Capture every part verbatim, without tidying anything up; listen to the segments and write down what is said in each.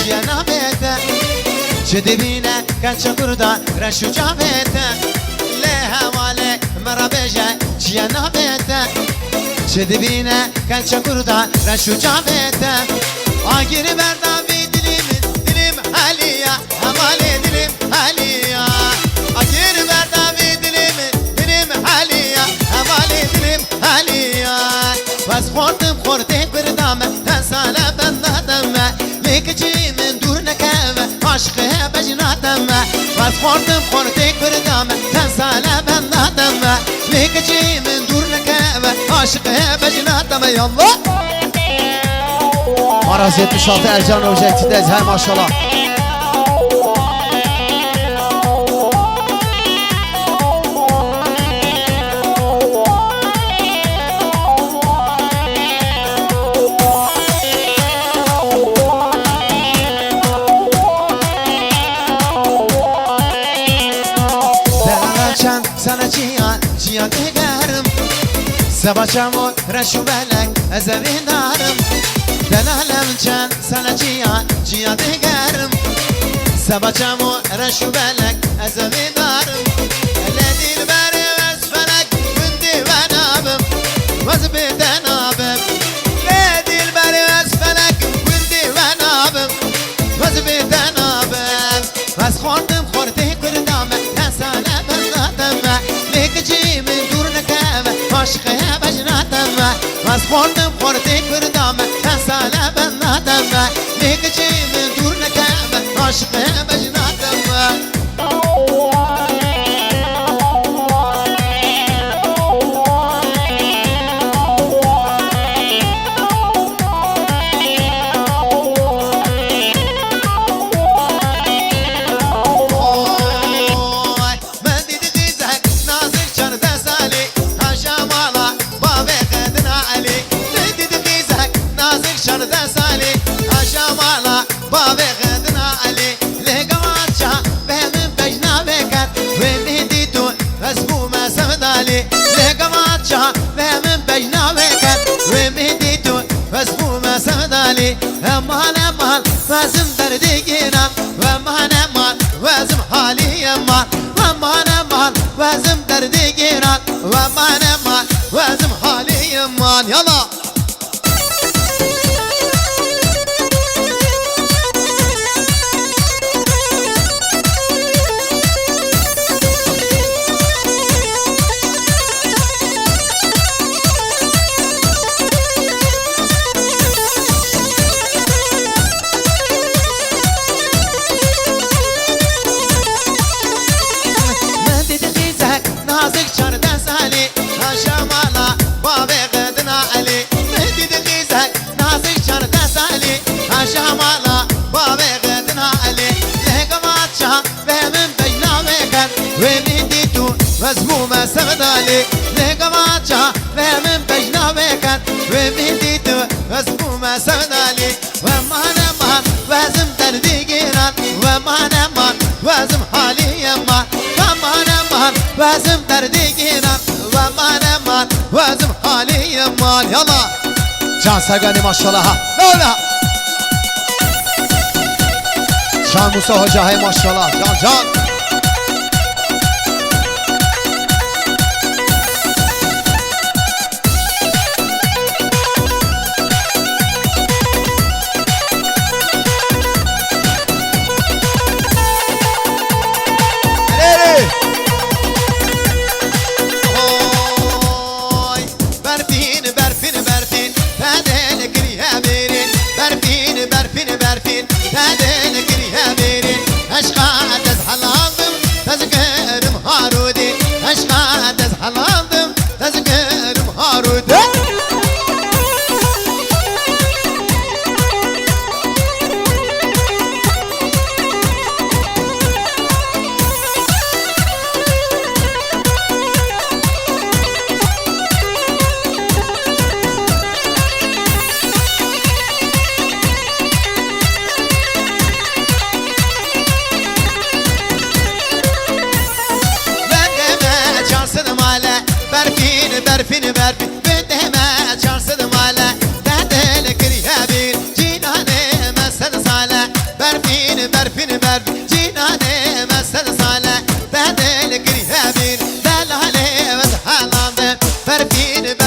Çiye nabête, çi dibîne keça kurda reş û çavête. Lê hevalê me re bêje çiye nabête, çi dibîne keça kurda reş û çavête. Agir berda vî dilî min, dilîm heliya, hevalê dilîm heliya. Agir berda vî dilî min, dilîm heliya, hevalê dilîm heliya. Bes xortim xortê kurda me, te sale benda de me. Lê kiçî min dûr nekeve, aşiqê bejna de me. Bes xortim xortê kurda me, te sale benda de me. Lê kiçî min dûr nekeve, aşiqê bejna de me. Yallah. Maraz yetmiş altı Ercan Hoca, Tide Ezher, maşallah. Delala çend sene çiya, çiya digerim. Seba çamo reş û belek ez evî darim. Delalem çend sene çiya, çiya digerim. Seba çamo reş û belek ez evî darim. Lê dilberê ez felek gundî venabim, ez bê te nabim. Lê dilberê ez felek gundî venabim, ez bê te nabim. Ez xortim xortê kurda me, te sale benda de me. Lê kiçî min dûr nekeve, aşiqê bejna de me. Ez xortim xortê kurda me, te sale benda de me. Lê kiçî min dûr nekeve, aşiqê bejna de me. Oy, min dît qîzek nazik çardeh salî, haşa mala bavê Xedina Elî. Min dît qîzek nazik çardeh salî, haşa mala bavê Xedina Elî. Lê gava çavê min bejna wê ket, wê min dît û ez bûme sevdalî. Lê gava çavê min bejna wê ket, wê min dît û ez bûme sevdalî. Eman, eman, wezim derdê giran. Eman, eman, wezim halî eman. Eman, eman, wezim derdê giran. Eman, eman, wezim halî eman. Yala. Min dît qîzek nazik çardeh salî, haşa mala bavê Xedina Elî. Min dît qîzek nazik çardeh salî, haşa mala bavê Xedina Elî. Lê gava çavê min bejna wê ket, wê min dît û ez bûme sevdalî. Lê gava çavê min bejna wê ket, wê min dît û ez bûme sevdalî. Eman, eman, wezim derdê giran. Eman, eman, wezim halî eman. Eman, eman, wezim derdê giran. Eman, eman, wezim halî eman. Yala. Can Serganî maşallah ha. Mevla. Can Musa Hoca hey maşallah. Can, can. Oy, berfîn, berfîn, berfîn, te dê li kiriye bêrî. Berfîn, berfîn, berfîn, te dê li kiriye bêrî. Eşqa ez helaldim, ez gerim harûdî. Eşqa ez helaldim, ez gerim harûdî.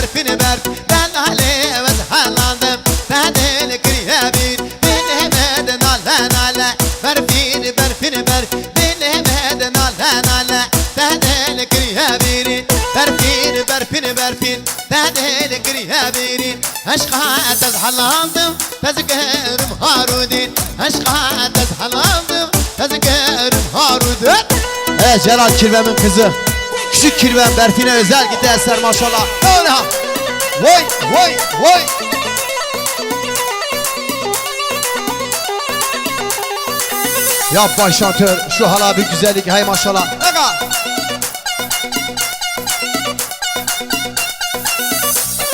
Berfîn berf, delalê ez helandim, te dil kiriye bîr, dilê me de nale nale. Berfîn, berfîn berf, dilê me de nale nale. Te dil kiriye bîr, berfîn, berfîn berfîn, te dil kiriye bîr. Eşqa ez helandim, te zikerim harûdîn. Eşqa ez helandim, te zikerim harûdîn. Evet, Celal Kirvem'in kızı. Küçük Kirvem, Berfin'e özel gitti eser maşallah. Öyle ha. Vay, vay, vay. Yapma şantör, şu hala bir güzellik, hay maşallah. Aga.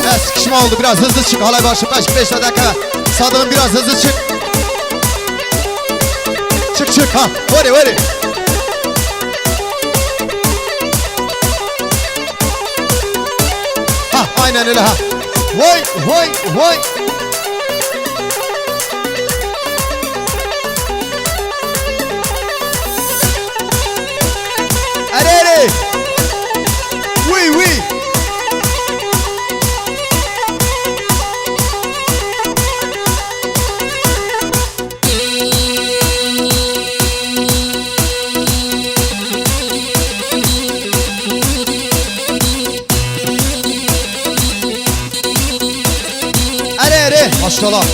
Evet, sıkışma oldu, biraz hızlı çık, halay başı beş, beş dakika. Sadık'ım biraz hızlı çık. Çık, çık, ha. Veri, veri. Ha, aynen öyle ha. Vay, vay, vay. Erê, erê. Wî, wî. Erê, erê. Maşallah.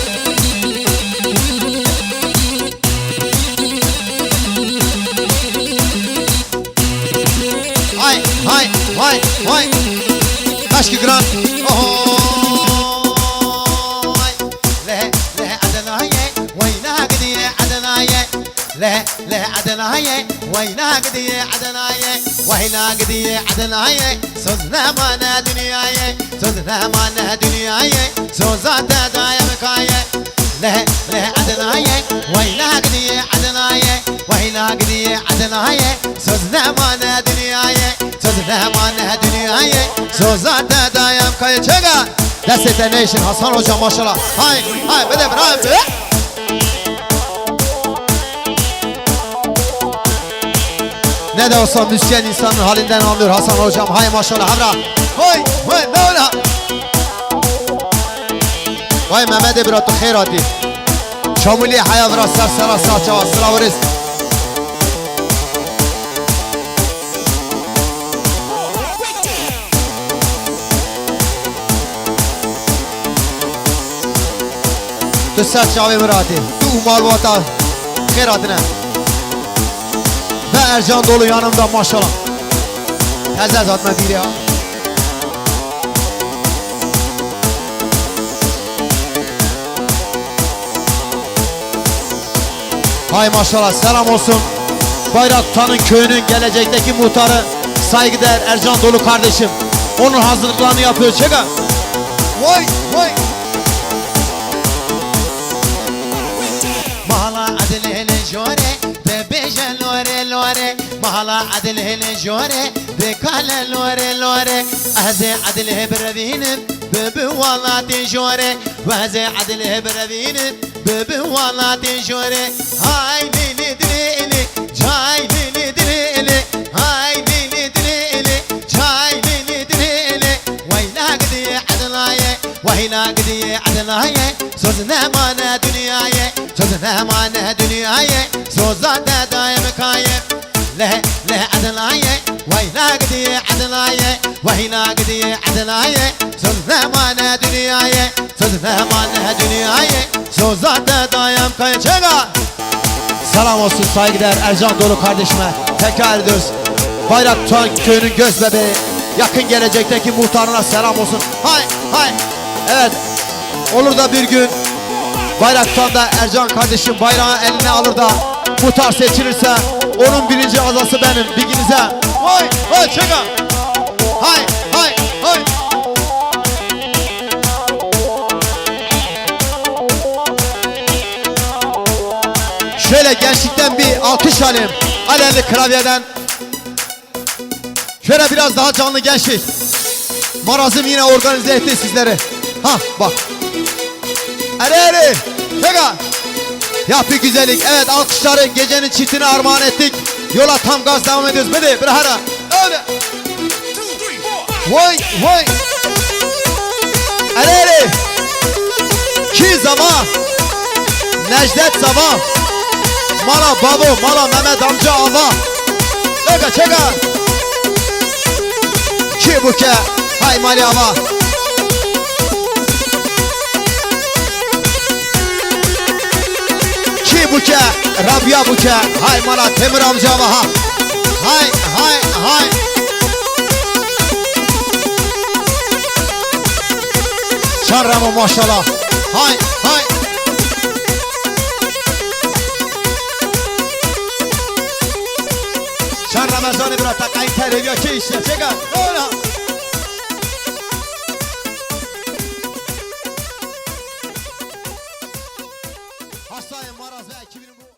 Hay, hay, hay, hay. Kaşkî giran. Oho. Leh, leh, Ednaye, weyna gidiye, Ednaye. Leh, leh, Ednaye, weyna gidiye, Ednaye. Weyna gidiye, Ednaye. Soz nemane dinyayê, soz nemane dinyayê, soza te dayem kaye. Leh, leh, Ednaye, weyna gidiye, Ednaye, weyna gidiye, Ednaye, soz nemane dinyayê, soz nemane dinyayê, soza te dayem kaye. Çega? Destê te neyşin Hasan Hoca maşallah. Hay, hay, bide bir hay, bide. Ne de olsa müzisyen insanın halinden anlıyor Hasan hocam. Hay maşallah, hevra. Vay, vay, ne öyle? Vay Mehmet, bira tu xêr hatî. Çamulî haya vira ser sera sağ çava, sıra viriz. Tu ser çavê min re hatî. Tu û malbata xêr hatine. Ve Ercan Dolu yanımda maşallah. Teze ez hatime bîrê ha. Hay maşallah, selam olsun. Bayraktan'ın köyünün gelecekteki muhtarı saygıdeğer Ercan Dolu kardeşim. Onun hazırlıklarını yapıyor. Çeka. Vay, vay. Mala Edilê li jore, de bêje lore lore. Mala Edilê li jore, de kale lore lore. Ez ê Edilê birevînim, bi bi welatê jore. Ve ez ê Edilê birevînim, bi bi welatê jore. Hay lê lê dilê lê, cay lê lê dilê lê. Hay lê lê dilê lê, cay lê lê dilê lê. Weyna gidiye Edlaye, weyna gidiye Edlaye. Soz nemane dinyayê, soz nemane dinyayê, soza te daim kaye. Leh, leh Edlaye, weyna gidiye Edlaye, weyna gidiye Edlaye, soz nemane dinyayê, soz nemane dinyayê, soza te daim kaye. Çega! Selam olsun saygıdeğer Ercan Dolu kardeşime. Tekrar ediyoruz. Bayraktan köyünün göz bebeği, yakın gelecekteki muhtarına selam olsun. Hay, hay. Evet. Olur da bir gün Bayraktan'da Ercan kardeşim bayrağı eline alır da muhtar seçilirse onun birinci azası benim. Bilginize. Vay, vay, çeka. Hay, hay, hay. Şöyle gençlikten bir alkış alayım. Alelli klavyeden. Şöyle biraz daha canlı gençlik. Marazım yine organize etti sizleri. Ha bak. Ere ere. Çeka. Yap bir güzellik. Evet, alkışları gecenin çiftine armağan ettik. Yola tam gaz devam ediyoruz. Bidi bir hara. Öyle. Vay vay. Zava, Necdet Zava, mala bavo, mala Mehmet amca ava. Çeka, çeka. Kî bûke, hay malê ava. Kî bûke, Rabia bûke, hay mala Temir amca ava ha. Hay, hay, hay. Çar Remo maşallah. Hay, hay. Çar Ramazanê bira, teqayî terêviya kê îşte, çeka. Ola. Hasayê Maraz ve ekibinin bu